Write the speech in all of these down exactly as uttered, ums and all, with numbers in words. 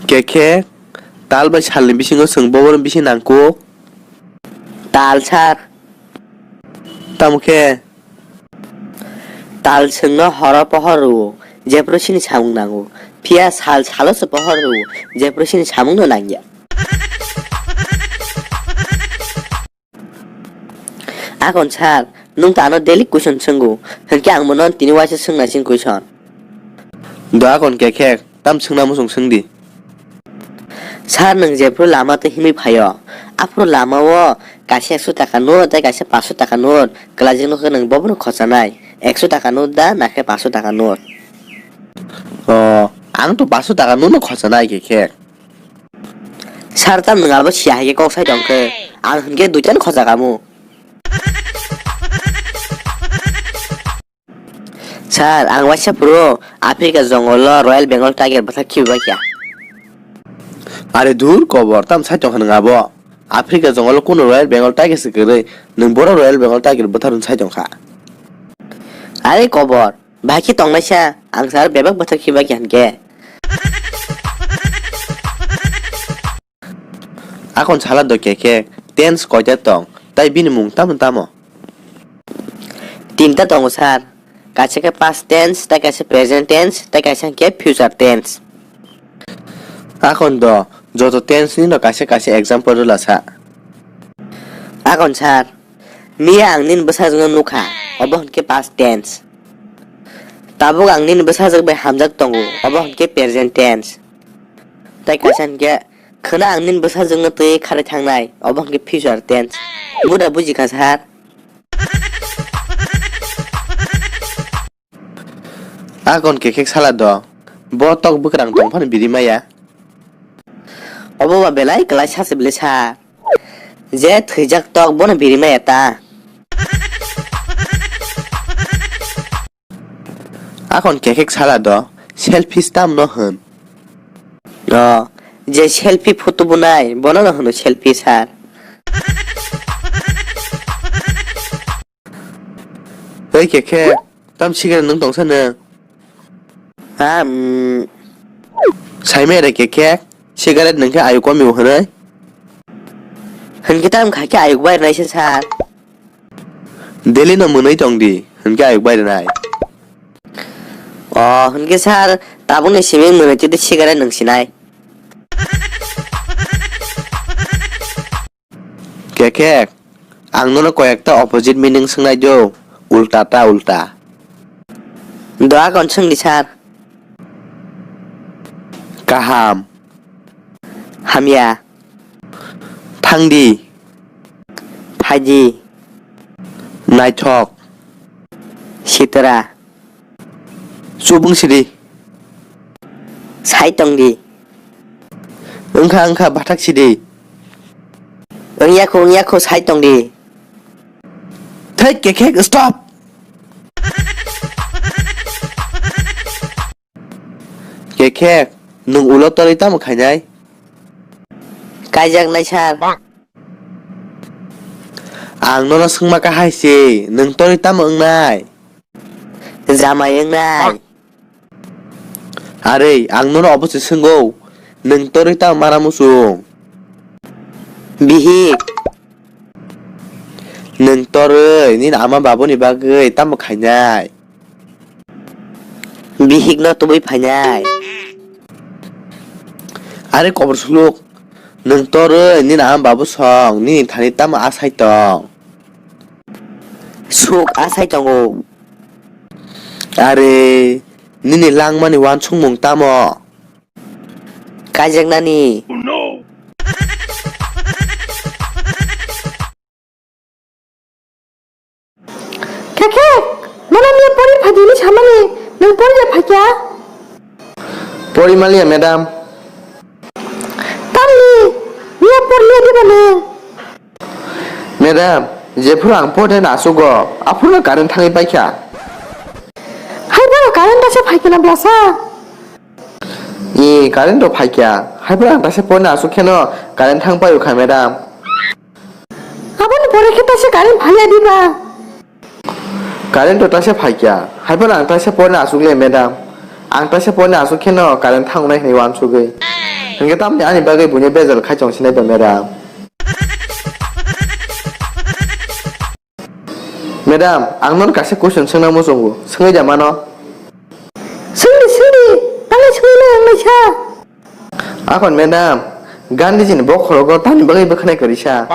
Kekhe, tal bai salni bisingo chwng boborok bisi nangkuk. Tal sir. Tamo khe? Tal chwngno horo pohor rwo, jephru chini samung nango. Phiya sal salo se pohor rwo, jephru chini samungno nangya. Akon sir, nwng ta ano daily question swngo, hinkhe ang bono tini waisa swngnai chini question. Do akon kekhe, tam swngna muchung swngdi. Sir, nwng jephru lama twi himwi phaio, aphuru lama o kaisa ekso taka note tei kaisa paanso taka note kwlaijak nukhe, nwng bobono khochanai? Ekso taka note da nakhe paanso taka note? O, ang to paanso taka note no khochanai kekhe. Sir, tam nwng abo siya hai khe kok sai tong khe, ang hinkhe duitano khochak amo. Sir, ang waisa phuru Africa jongolo Royal Bengal Tiger bwthar khibi bai kha. Are dur kobor, tam sai tong kha nwng abo? Africa jongolo kuno Royal Bengal Tiger se kwrwi, nwng boro Royal Bengal Tiger bwthar hwn sai tong kha. Are kobor, bahai khe tongnaisa, ang sir bebak bwthar khibi bai kha hinkhe. Akon sala do kekhe, tense koita tong, tai bini mung tamo tamo? Tinta tongo sir, kaisa khe past tense, tai kaisa present tense, tai kaisa khe future tense. Akon do, joto tense ni no kaisa kaisa example rwla sa. Akon sir, miya ang nini bwsajwkno nukha, obo hinkhe past tense. Tabuk ang nini bwsajwk bai hamjak tongo, obo hinkhe present tense. Tai kaisa hinkhe, khwna ang nini bwsajwkno twi kharwi thangnai, obo hinkhe future tense. Buda bujikha sir. Akon kekhe sala do, bo tok bwkrang tongphano biri maya. Obo ba belai kwlai sachi bwlai sa. Je thwijak tok bono biri maya ta. Akon kekhe sala do, selfish tam no hwn. O, je selfie photo bunai, bono no hwno selfie sir. Hei kekhe, tam sigaret nwng tongsa nwng? Ha, mm. Saimai re kekhe, sigaret nwng khe ayuk komi hwnwi? Hinkhe tam kha khe ayuk bai rwnai se sir. Daily no mwnwi tong di, hinkhe ayuk bai rwnai. O, hinkhe sir, tabukni simi mwnwi twi twi sigaret nwng sinai. Kekhe, ang nono koyekta opposite meaning swngnai do, ulta ta ulta. Do akon swngdi sir. Kaham. Hamya. Thangdi. Phaidi. Naithok. Sitra. Chubung sidi. Sai tongdi. Wngkha wngkha bathak sidi. Wngya kho wngya kho sai tongdi. Thai kekhe stop. Kekhe nwng ulo torwi tamo khainai? Kaijak nai sir. Ang nono swngma kahai se, nwng torwi tamo wngnai? Jamai wngnai. Are, ang nono obo se swngo, nwng torwi tamo mana muchung? Bihik. Nwng torwi nini ama babuni bagwi tamo khainai? Bihikno tubui phainai. Are kobor suluk, nwng torwi nini ama babu song, nini thani tamo asai tong? Suk asai tongo. Are, nini langmani wansukmung tamo? Kaijaknani. Khe khe, nono miya pori phaidi hinwi samani, nwng pori ya phaikya? Pori maliya, madam. Tamni, miya porliya diba nwng? Madam, jephuru ang pornai no asugo, aphuru no current thangwi paikha. Hai bono current tasa phaikha na blasa? Ee, current rok phaikya. Haiphano ang taisa porna aswk kheno current thang paio kha, madam. Aboni pore khe taisa current phaiya diba? Current rok taisa phaikya. Haiphano ang taisa porna aswk le, madam. Ang taisa porna aswk kheno current thangnai hinwi uansugwi. Hwnkhe tamni ani bagwi buino bejal khai chong sinai ba, madam? Madam, ang nono kaisa question swngna muchungo, swngwi da mano? Swngdi, swngdi, tangwi swngwi nai ang naisa. Akhon madam, Gandhiji ni bokhorogo tamni bagwi bwkhanai kwrwi sa?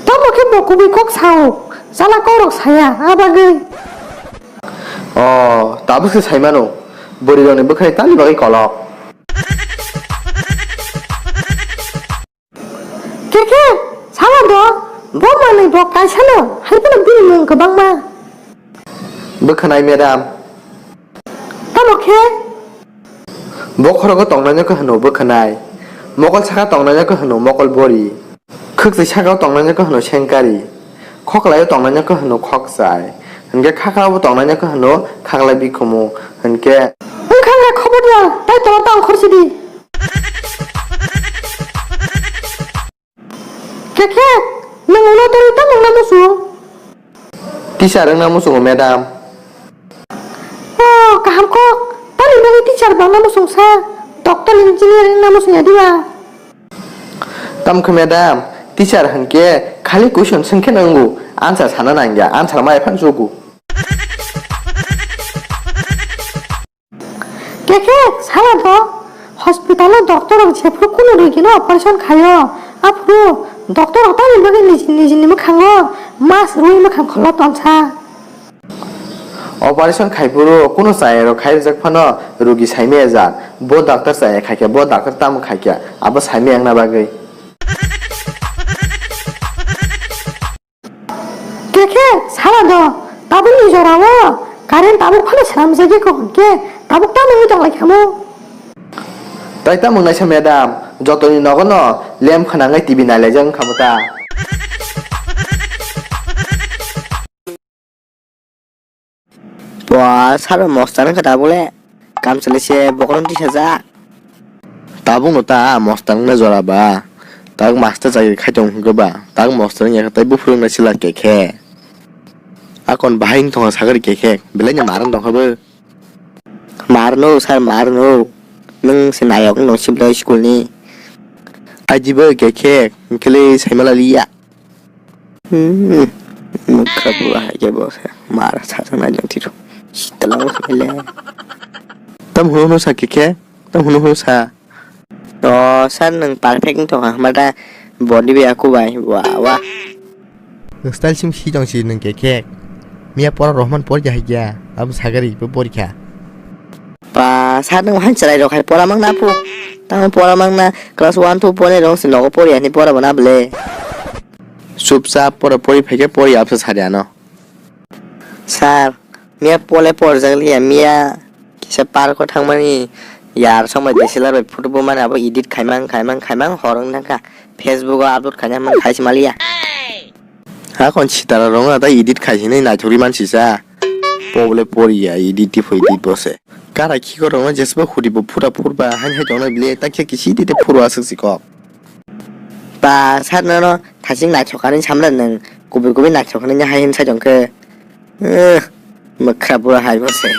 Tamo khe bo kubui kok sao, chala kok rok saya, a bagwi. O, tabuk se sai mano, bwrwi rok ni bwkhanai tamni bagwi kolok? Khe khe, sala do, bo manwi bo kaisa no, hai phano bini mung kwbangma. Bwkhanai madam. Tamo khe? Bokhorogo tongnai no khe hwno bwkhanai. Mokol saka tongnai no khe hwno mokol bori. Khwktwi saka o tongnai no khe hwno sengkari. Khoklai o tongnai no khe hwno khokchai. Hwnkhe khakla o bo tongnai no khe hwno khakla bikhumu. Hwnkhe. Wngkha wngkha khobor ya, tai tola tang khorsi di. Khe khe, nwng ulo torwi tamo wngna muchung? Teacher wngna muchungo, madam. O, kaham kok. Tamni bagwi teacher bangna muchung sa? Doctor, engineer wngna muchung ya diba? Tamo khe, madam, teacher hwnkhe khali question swngkhe no wngo, answer sana nangya, answer ma ephang chugo. Khe khe sala do, hospital o doctor rok jephuru kunu rogi no operation khaio, aphuru doctor rok tamni bagwi niji niji ni mwkhango mask rwi mwkhang kholo tonsa. Operation khaiphuru kunu chaya rok khai rijak phano rogi saimaya jak, bo doctor chaya khaikha, bo doctor tamo khaikha, abo saimaya wngna bagwi. Khe khe sala do, tabukni jorao current tabuk phano swnamjagwi kok hwnkhe tabuk tamo wngwi tonglaikhamu? Tai tamo wngnaisa madam, jotoni nogono lamp khwnangwi T V nailaijak wngkhamu ta. Bua saro mostar wngkha tabuk le. Kamchwlwi se bokorong tisajak. Tabukno ta mostar wngna jora ba. Tabuk master chakri khai tong hwnkhe ba. Tabuk mostar wngya khe tei buphuru wngna sila khe khe. Akon bahai wng tongkha sagari khe khe. Belai no mar wng tongkha bo. Mar no sir, mar no. Nwng se nayok wng tong siblo school ni. Aji bo khe khe. Hwnkhe le saimala liya. Hmm, mukha bua hai khe bo se mara sajak nai jang tiro. Sitala bo khe le. Tam hunu hunu sa khe khe, tam hunu hunu sa. O sir, nwng perfect wng tongkha, hwnba da body bai aku bai, wa wa. Nwng style sim si tong si nwng khe khe. Miya pora Rohman pori hai kya, abo sagari bo pori kha. Pa, sir nwng hai chwrai rok hai pora mang na phu. Tamo pora mang na class one two pore rong se nogo pori ani pora bo na ble. Chupchap pora pori phaikhe pori absa sari ano. Sir, miya pole porjak liya, miya kisa park o thangmani yar song bai D S L R bai photo bo mani abo edit khaimang khaimang khaimang hor wng thangkha. Facebook o upload khaina man khai se maliya. Hakon sitara rong ta edit khai hinwi naithok ri man sisa. Pole poriya edit di phoi di bose. Kara khiko rong jesba hudi bo phura phurba han hai tong na bile ta khe kisi di te phuru aswk si kok. Pa sir nono thasing naithok ani samra nwng kubui kubui naithok hinwi hai hin sai tong khe. Eh, mokra bura hai bose.